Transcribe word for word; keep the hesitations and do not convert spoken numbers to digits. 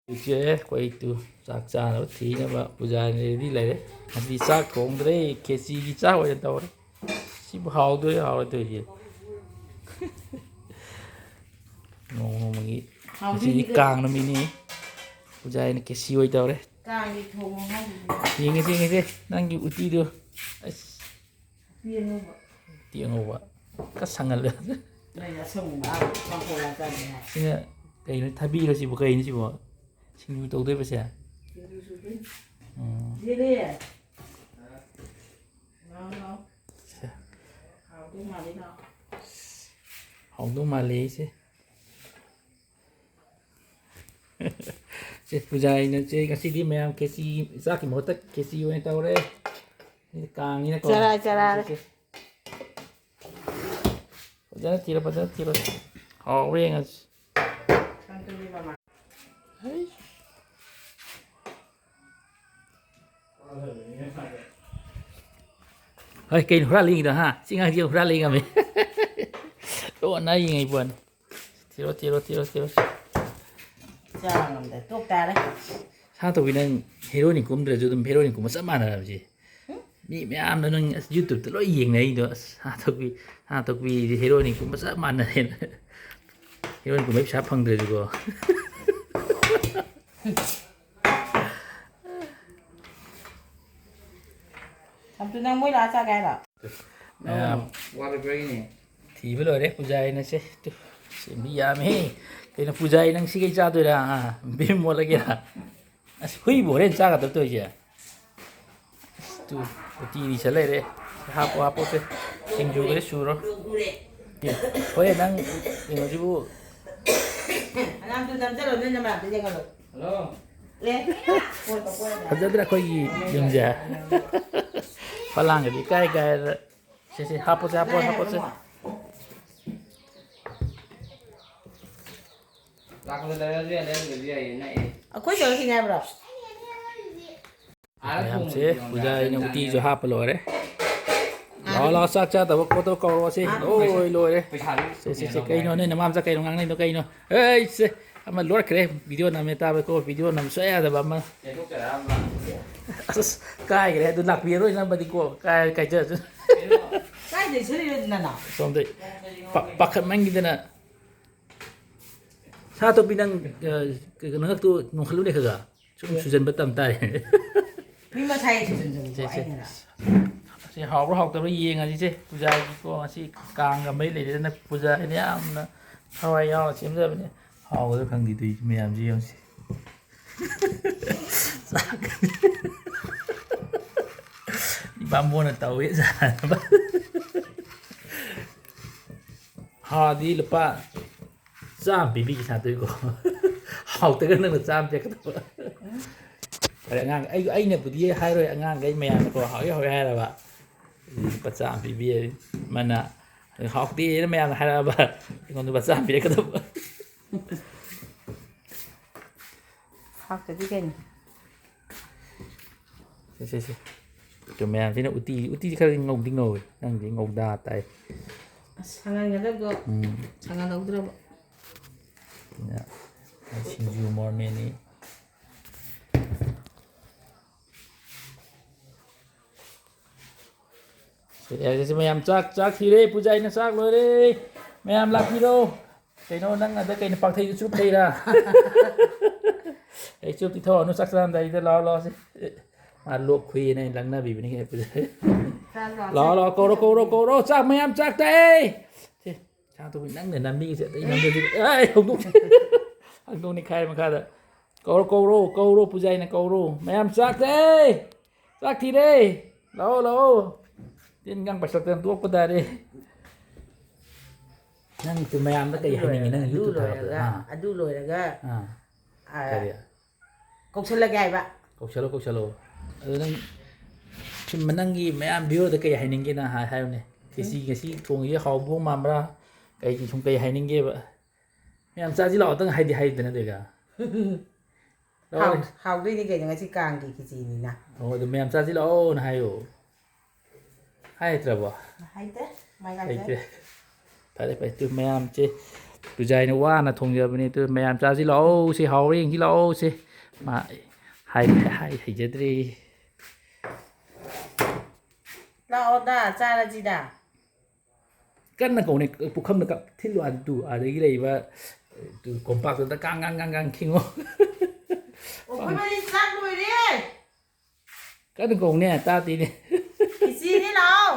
ꯍꯧꯖꯤꯛꯁꯦ ꯑꯩꯈꯣꯏ ꯇꯨ ꯆꯥꯛ ꯆꯥꯅꯕ ꯊꯤꯅꯕ ꯄꯨꯖꯥꯔꯤ ꯔꯦꯗꯤ ꯂꯩꯔꯦ꯫ ꯉꯁꯤꯗꯤ ꯆꯥꯛ ꯊꯣꯡꯗ꯭ꯔꯦ, ꯈꯦꯆꯤꯒꯤ ꯆꯥꯛ ꯑꯣꯏꯅ ꯇꯧꯔꯦ꯫ ꯁꯤꯕꯨ ꯍꯥꯎꯗꯣꯏꯔ ꯍꯥꯎꯔꯣꯏꯗꯣꯏꯔ ꯌꯦꯡ꯫ ꯅꯣꯡꯃ ꯅꯣꯡꯃꯒꯤ ꯍꯥꯎꯗꯣꯏꯅꯤ ꯉꯁꯤꯗꯤ ꯀꯩꯅꯣ꯫ ꯀꯥꯡ ꯅꯨꯃꯤꯠꯅꯤ꯫ ꯄꯨꯖꯥꯔꯤꯅ ꯈꯦꯆꯤ ꯑꯣꯏ ꯇꯧꯔꯦ꯫ ꯀꯥꯡꯒꯤ ꯊꯣꯡꯉꯣ ꯍꯥꯏꯗꯨꯗꯤ꯫ ꯌꯦꯡꯉꯁꯤ ꯌꯦꯡꯉꯁꯤ ꯅꯪꯒꯤ ꯎꯇꯤꯗꯨ꯫ ꯑꯁ꯫ ꯎꯇꯤ ꯑꯉꯧꯕ꯫ ꯎꯇꯤ ꯑꯉꯧꯕ꯫ ꯈꯔ ꯁꯪꯍꯜꯂꯦ꯫ ꯅꯣꯏ ꯑꯁꯪꯕ ꯄꯥꯡꯈꯣꯛ ꯂꯥꯛꯆꯥꯅꯤ ꯍꯥꯏ꯫ ꯁꯤꯅ ꯀꯩꯅꯣ, ꯊꯕꯤꯔꯣ ꯁꯤꯕꯨ? ꯀꯩꯅꯣ ꯁꯤꯕꯨ? ꯁꯤꯡꯖꯨ ꯇꯧꯗꯣꯏꯕꯁꯦ? ꯁꯤꯡꯖꯨ ꯁꯨꯗꯣꯏꯅꯤ꯫ ꯎꯝ꯫ ꯂꯤꯂꯤ꯫ ꯂꯥꯎ, ꯂꯥꯎ꯫ ꯁꯦ꯫ ꯍꯥꯎꯗꯧ ꯃꯥꯜꯂꯤ, ꯂꯥꯎ꯫ ꯍꯥꯎꯗꯧ ꯃꯥꯜꯂꯦ ꯑꯩꯁꯦ꯫ ꯁꯦ, ꯄꯨꯖꯥꯔꯤꯅ ꯆꯦ ꯉꯁꯤꯗꯤ ꯃꯌꯥꯝ ꯈꯦꯆꯤ, ꯆꯥꯛꯀꯤ ꯃꯍꯨꯠꯇ ꯈꯦꯆꯤ ꯑꯣꯏꯅ ꯇꯧꯔꯦ꯫ ꯁꯤꯗꯤ ꯀꯥꯡꯅꯤꯅꯀꯣ꯫ ꯆꯔꯥ, ꯆꯔꯥ꯫ ꯁꯦ, ꯁꯦ, ꯁꯦ꯫ ꯐꯖꯅ ꯊꯤꯔꯣ, ꯐꯖꯅ ꯊꯤꯔꯣ꯫ ꯍꯥꯎꯕ꯭ꯔꯥ ꯌꯦꯡꯉꯁꯤ꯫ ꯍꯩ꯫ ꯍꯣꯏ, ꯀꯩꯅꯣ ꯍꯨꯔꯥꯜꯂꯤꯉꯤꯗꯣ, ꯍꯥ? ꯁꯤ ꯉꯥꯡꯁꯤ ꯍꯨꯔꯥꯜꯂꯤ ꯉꯝꯃꯤ꯫ ꯂꯣꯟꯅ ꯌꯦꯡꯉꯤ ꯄꯣꯠꯅꯤ꯫ ꯊꯤꯔꯣ, ꯊꯤꯔꯣ, ꯊꯤꯔꯣ, ꯊꯤꯔꯣ꯫ ꯆꯥ ꯉꯝꯗ꯭ꯔꯦ꯫ ꯇꯣꯛ ꯇꯥꯔꯦ꯫ ꯁꯥ ꯇꯧꯕꯤ, ꯅꯪ ꯍꯦꯔꯣꯅꯤ ꯀꯨꯝꯗ꯭ꯔꯁꯨ ꯑꯗꯨꯝ ꯍꯦꯔꯣꯅꯤ ꯀꯨꯝꯕ ꯆꯞ ꯃꯥꯟꯅꯔꯕꯁꯦ꯫ ꯃꯤ ꯃꯌꯥꯝꯅ ꯅꯪ ꯑꯁ YouTube-ꯇ ꯂꯣꯏ ꯌꯦꯡꯅꯩꯗꯣ꯫ ꯑꯁ, ꯁꯥ ꯇꯧꯕꯤ, ꯁꯥ ꯇꯧꯕꯤꯁꯦ ꯍꯦꯔꯣꯅꯤ ꯀꯨꯝꯕ ꯆꯞ ꯃꯥꯟꯅꯔꯦꯅ꯫ ꯍꯦꯔꯣꯅꯤ ꯀꯨꯝꯕꯩ ꯄꯩꯁꯥ ꯐꯪꯗ꯭ꯔꯁꯨꯀꯣ꯫ ꯑꯝꯇ ꯅꯪ ꯃꯣꯏ ꯂꯥꯛꯑ ꯆꯥꯒꯦ ꯍꯥꯏꯔꯣ? ꯃꯌꯥꯝ ꯋꯥꯠꯂꯤꯕ꯭ꯔꯥ ꯌꯦꯡꯉꯦ꯫ ꯊꯤꯕ ꯂꯣꯏꯔꯦ ꯄꯨꯖꯥꯔꯤꯅ ꯁꯦ꯫ ꯇꯨ, ꯁꯦ ꯃꯤ ꯌꯥꯝꯃꯦꯍꯦ꯫ ꯀꯩꯅꯣ ꯄꯨꯖꯥꯔꯤ, ꯅꯪ ꯁꯤꯈꯩ ꯆꯥꯗꯣꯏꯔꯥ? ꯑꯥ, ꯕꯤꯝ ꯑꯣꯜꯂꯒꯦꯔꯥ? ꯑꯁ, ꯍꯨꯏꯕꯨ ꯍꯣꯔꯦꯟ ꯆꯥꯒꯗ꯭ꯔꯥ ꯇꯧꯔꯤꯁꯦ? ꯑꯁ, ꯇꯨ, ꯎꯇꯤ ꯂꯤꯁꯜ ꯂꯩꯔꯦ꯫ ꯍꯥꯞꯄꯣ, ꯍꯥꯞꯄꯣ ꯁꯦ꯫ ꯁꯤꯡꯖꯨꯒꯗꯤ ꯁꯨꯔꯣ꯫ ꯑꯦ, ꯍꯣꯔꯦꯟ ꯅꯪ ꯀꯩꯅꯣꯁꯤꯕꯨ꯫ ꯑꯉꯥꯡꯗꯨ ꯅꯝꯖꯜꯂꯣ, ꯅꯣꯏ ꯅꯃꯥꯟꯅꯕꯗ ꯌꯦꯡꯍꯜꯂꯣ꯫ ꯍꯜꯂꯣ꯫ ꯐꯖꯗ꯭ꯔꯥ ꯑꯩꯈꯣꯏꯒꯤ ꯌꯨꯝꯁꯦ? ꯐꯂꯥꯡꯒꯗꯤ ꯏꯀꯥꯏ ꯀꯥꯏꯔ꯫ ꯁꯦ, ꯁꯦ, ꯍꯥꯞꯄꯣꯁꯦ, ꯍꯥꯞꯄꯣ, ꯍꯥꯞꯄꯣꯁꯦ꯫ ꯂꯥꯛꯄꯗ ꯂꯩꯔꯁꯨ ꯌꯥꯏ, ꯂꯩꯔꯝꯗ꯭ꯔꯁꯨ ꯌꯥꯏꯌꯦ, ꯅꯛꯑꯦ꯫ ꯑꯩꯈꯣꯏ ꯆꯠꯂꯨꯁꯤꯅꯦ ꯍꯥꯏꯕ꯭ꯔꯣ? ꯃꯌꯥꯝꯁꯦ ꯄꯨꯖꯥꯔꯤꯅ ꯎꯇꯤꯁꯨ ꯍꯥꯞꯄ ꯂꯣꯏꯔꯦ꯫ ꯂꯥꯛꯑꯣ, ꯂꯥꯛꯑꯣ, ꯆꯥꯛ ꯆꯥꯗꯕ ꯈꯣꯠꯇꯕ ꯀꯧꯔꯛꯑꯣꯁꯦ꯫ ꯂꯣꯏ ꯂꯣꯏꯔꯦ꯫ ꯁꯦ, ꯁꯦ, ꯁꯦ, ꯀꯩꯅꯣ ꯅꯣꯏ ꯅꯃꯥꯝꯆꯥ ꯀꯩꯅꯣ ꯉꯥꯡꯅꯩꯗꯣ ꯀꯩꯅꯣ? ꯑꯩ ꯁꯦ, ꯑꯃ ꯂꯣꯠꯈ꯭ꯔꯦ, ꯚꯤꯗꯤꯑꯣ ꯅꯝꯃꯦ ꯇꯥꯕꯀꯣ, ꯚꯤꯗꯤꯑꯣ ꯅꯝ ꯁꯨꯡꯌꯥ ꯌꯥꯗꯕ ꯑꯃ꯫ ꯁꯦꯡꯗꯣꯛꯆꯔꯛꯑꯝꯕ꯫ ꯑꯁ, ꯀꯥꯏꯈ꯭ꯔꯦ, ꯑꯗꯨ ꯂꯥꯛꯄꯤꯔꯔꯣꯏ ꯅꯝꯕꯗꯤꯀꯣ, ꯀꯥꯏ-, ꯀꯥꯏꯖꯔꯁꯨ꯫ ꯀꯩꯅꯣ? ꯀꯥꯏꯗꯩ ꯁꯦꯠꯂꯤꯅꯣ ꯅꯅꯥꯎ? ꯁꯣꯝꯗ ꯄꯥ-, ꯄꯥꯈꯠꯃꯟꯈꯤꯗꯅ꯫ ꯁꯥ ꯇꯣꯝꯕꯤ, ꯅꯪ, ꯑ, ꯀꯩꯅꯣ ꯉꯛꯇꯨ ꯅꯣꯡꯈꯠꯂꯨꯅꯦ ꯈꯔ ꯈꯔ꯫ ꯁꯨꯝ ꯁꯨꯖꯟꯕ ꯇꯝ ꯇꯥꯔꯦ꯫ ꯃꯤ ꯃꯁꯥꯏ ꯁꯨꯖꯟꯖꯕꯗꯣ ꯁꯦ, ꯁꯦ꯫ ꯑꯩꯅꯔ? ꯁꯤ ꯍꯥꯎꯕ꯭ꯔꯥ ꯍꯥꯎꯇꯕ꯭ꯔꯥ ꯌꯦꯡꯉꯁꯤꯁꯦ꯫ ꯄꯨꯖꯥꯒꯤꯀꯣ, ꯉꯁꯤ ꯀꯥꯡꯒ ꯃꯔꯤ ꯂꯩꯅꯅ ꯄꯨꯖꯥ ꯍꯥꯏꯅ ꯌꯥꯝꯅ ꯊꯋꯥꯏ ꯌꯥꯎꯅ ꯁꯦꯝꯖꯕꯅꯦ꯫ ꯍꯥꯎꯒꯗ꯭ꯔꯥ ꯈꯪꯗꯦ ꯇꯧꯔꯤꯁꯦ ꯃꯌꯥꯝꯁꯦ ꯌꯦꯡꯉꯨꯁꯦ꯫ ꯆꯥꯛ-, ꯏꯕꯥꯝꯕꯣꯟꯅ ꯇꯧꯋꯦ ꯆꯥꯅꯕ꯫ ꯍꯥꯎꯗꯤ ꯂꯨꯄꯥ ꯆꯥꯝꯃ ꯄꯤꯕꯤꯒꯦ ꯁꯥꯟꯇꯣꯏꯀꯣ꯫ ꯍꯥꯎꯇ꯭ꯔꯒ ꯅꯪꯅ ꯆꯥꯝꯃ ꯄꯤꯔꯛꯀꯗꯕ꯫ ꯐꯔꯦ, ꯑꯉꯥꯡ, ꯑꯩ, ꯑꯩꯅꯕꯨꯗꯤ ꯍꯥꯏꯔꯣꯏ, ꯑꯉꯥꯡꯈꯩ ꯃꯌꯥꯝꯅꯀꯣ, "ꯍꯥꯎꯏ, ꯍꯥꯎꯏ" ꯍꯥꯏꯔꯕ, ꯂꯨꯄꯥ ꯆꯥꯝꯃ ꯄꯤꯕꯤꯌꯦ꯫ ꯃꯥꯅ "ꯍꯥꯎꯇꯦꯅ" ꯃꯌꯥꯝꯅ ꯍꯥꯏꯔꯛꯑꯕ, ꯑꯩꯉꯣꯟꯗ ꯂꯨꯄꯥ ꯆꯥꯝꯃ ꯄꯤꯔꯛꯀꯗꯕ꯫ ꯍꯥꯎꯇꯗꯤ ꯀꯩꯅꯣ? ꯁꯦ, ꯁꯦ, ꯁꯦ꯫ ꯑꯗꯨ ꯃꯌꯥꯝꯁꯤꯅ ꯎꯇꯤ, ꯎꯇꯤꯁꯤ ꯈꯔꯗꯤ ꯉꯧꯗꯤ ꯉꯧꯋꯦ꯫ ꯅꯪꯗꯤ ꯉꯧꯗꯥ ꯇꯥꯏ꯫ ꯑꯁ, ꯁꯪꯍꯟꯒꯗꯕꯗꯣ ꯎꯝ꯫ ꯁꯪꯍꯜꯍꯧꯗ꯭ꯔꯕ꯫ ꯑꯗꯨꯅ ꯁꯤꯡꯖꯨ ꯃꯣꯔꯃꯦꯠꯅꯤ꯫ ꯁꯤ, ꯁꯤ, ꯁꯤ, ꯃꯌꯥꯝ ꯆꯥꯛ, ꯆꯥꯛ ꯊꯤꯔꯦ꯫ ꯄꯨꯖꯥ, ꯑꯩꯅ ꯆꯥꯛ ꯂꯣꯏꯔꯦ꯫ ꯃꯌꯥꯝ ꯂꯥꯛꯄꯤꯔꯣ꯫ ꯀꯩꯅꯣ, ꯅꯪ ꯑꯗ ꯀꯩꯅꯣ, ꯄꯥꯛꯊꯩꯗꯨ ꯆꯨꯞ ꯂꯩꯔꯥ? ꯑꯩ ꯆꯨꯞꯇꯤ ꯊꯣꯛꯑꯅꯨ, ꯆꯥꯛ ꯆꯥꯔꯝꯗꯥꯏꯗ ꯂꯥꯛꯑꯣ, ꯂꯥꯛꯑꯣ ꯁꯤ꯫ ꯃꯥ ꯂꯣꯛ ꯈꯨꯏꯌꯦꯅ ꯑꯩꯅ ꯂꯥꯛꯅꯕꯤꯕꯅꯤ ꯀꯩꯅꯣ꯫ ꯆꯥ, ꯆꯥ, ꯂꯥꯛꯑꯣ, ꯆꯥ꯫ ꯂꯥꯛꯑꯣ, ꯀꯧꯔꯣ, ꯀꯧꯔꯣ, ꯀꯧꯔꯣ, ꯆꯥꯛ ꯃꯌꯥꯝ ꯆꯥꯛ ꯇꯥꯛꯑꯦ꯫ ꯁꯦ, ꯁꯥ ꯇꯧꯕꯤ ꯅꯪꯅ ꯅꯝꯕꯤꯒꯤꯁꯦ ꯑꯇꯩ ꯅꯝꯗꯗꯤ, ꯑꯦ, ꯍꯧꯗꯣꯛ-, ꯍꯧꯗꯣꯛꯅꯤ ꯈꯥꯏ ꯃꯈꯥꯗ꯫ ꯀꯧꯔꯣ, ꯀꯧꯔꯣ, ꯀꯧꯔꯣ, ꯄꯨꯖꯥꯏꯅ ꯀꯧꯔꯣ꯫ ꯃꯌꯥꯝ ꯆꯥꯛ ꯆꯥꯛꯑꯦ! ꯆꯥꯛ ꯊꯤꯔꯦ! ꯂꯥꯛꯑꯣ, ꯂꯥꯛꯑꯣ! ꯇꯤꯟ ꯀꯥꯡ ꯄꯥꯏꯁꯤꯜꯂꯛꯇꯅ ꯇꯣꯛꯄ ꯇꯥꯔꯦ꯫ ꯅꯪꯁꯨ ꯃꯌꯥꯝꯗ ꯀꯩ ꯑꯗꯨ ꯍꯥꯏꯅꯤꯡꯉꯤ? ꯂꯣꯏꯔꯒ, ꯅꯪ ꯑꯗꯨ YouTube ꯊꯥꯒꯠꯄꯗ? ꯂꯣꯏꯔꯒ, ꯑꯥ꯫ ꯑꯗꯨ ꯂꯣꯏꯔꯒ, ꯑꯥ꯫ ꯑꯥ, ꯀꯔꯤ? ꯀꯧꯁꯜꯂꯒꯦ ꯍꯥꯏꯕ꯫ ꯀꯧꯁꯜꯂꯣ, ꯀꯧꯁꯜꯂꯣ꯫ ꯑꯗꯨ ꯅꯪ ꯁꯨꯝ ꯅꯪꯒꯤ ꯃꯌꯥꯝ viewerꯗ ꯀꯩ ꯍꯥꯏꯅꯤꯡꯒꯦ ꯅꯪ ꯍꯥꯏ-, ꯍꯥꯏꯌꯨꯅꯦ꯫ ꯈꯦꯆꯤ ꯎꯝ꯫ ꯉꯁꯤ ꯊꯣꯡꯉꯤꯁꯦ ꯍꯥꯎꯕ ꯃꯥꯟꯕ꯭ꯔꯥ? ꯀꯩ ꯁꯨꯝ ꯀꯩ ꯍꯥꯏꯅꯤꯡꯒꯦꯕ? ꯃꯌꯥꯝ ꯆꯥꯁꯤ ꯂꯥꯛꯑꯣ, ꯇꯪ ꯍꯥꯏꯗꯤ ꯍꯥꯏꯗꯅ ꯑꯗꯨꯒ꯫ ꯂꯥꯛꯑꯣ꯫ ꯍꯥꯎ-, ꯍꯥꯎꯗꯣꯏꯅꯤ ꯀꯩꯅꯣ, ꯉꯁꯤ ꯀꯥꯡꯒꯤ ꯈꯦꯆꯤꯅꯤꯅ꯫ ꯑꯣ, ꯑꯗꯨ ꯃꯌꯥꯝ ꯆꯥꯁꯤ ꯂꯥꯛꯑꯣꯅ ꯍꯥꯏꯌꯣ꯫ ꯍꯥꯏꯗ꯭ꯔꯕꯣ? ꯍꯩꯇꯦ, ꯃꯥꯏ ꯂꯥꯛꯇꯦ꯫ ꯍꯩꯇꯦ꯫ ꯐꯔꯦ, ꯐꯔꯦ꯫ ꯑꯗꯨ ꯃꯌꯥꯝꯁꯦ ꯇꯨꯖꯥꯏꯅ ꯋꯥꯅ ꯊꯣꯡꯖꯕꯅꯤ꯫ ꯑꯗꯨ ꯃꯌꯥꯝ ꯆꯥꯁꯤ ꯂꯥꯛꯑꯣ ꯁꯤ, ꯍꯥꯎꯔꯦ ꯌꯦꯡꯁꯤ ꯂꯥꯛꯑꯣ ꯁꯤ꯫ ꯃꯥ ꯍꯥꯏ, ꯍꯥꯏ ꯍꯩꯖꯗ꯭ꯔꯦ꯫ ꯂꯥꯛꯑꯣꯗ, ꯆꯥꯔꯁꯤꯗ꯫ ꯀꯟꯅ ꯀꯧꯅꯦ, ꯄꯨꯈꯝꯗ ꯀꯞ ꯊꯤꯜꯂꯨ꯫ ꯑꯗꯨ ꯑꯗꯒꯤ ꯂꯩꯕ, ꯑꯗꯨ ꯀꯣꯝꯄꯥꯛꯇꯨꯗ ꯀꯥꯡ ꯀꯥꯡ ꯀꯥꯡ ꯀꯥꯡ ꯈꯤꯡꯉꯣ꯫ ꯑꯣ, ꯑꯩꯈꯣꯏ ꯃꯔꯤ ꯆꯥꯛ ꯂꯣꯏꯔꯦ꯫ ꯀꯟꯅ ꯀꯧꯅꯦ, ꯇꯥꯗꯦꯅꯦ꯫ ꯏꯆꯦꯅꯦ, ꯂꯥꯛꯑꯣ꯫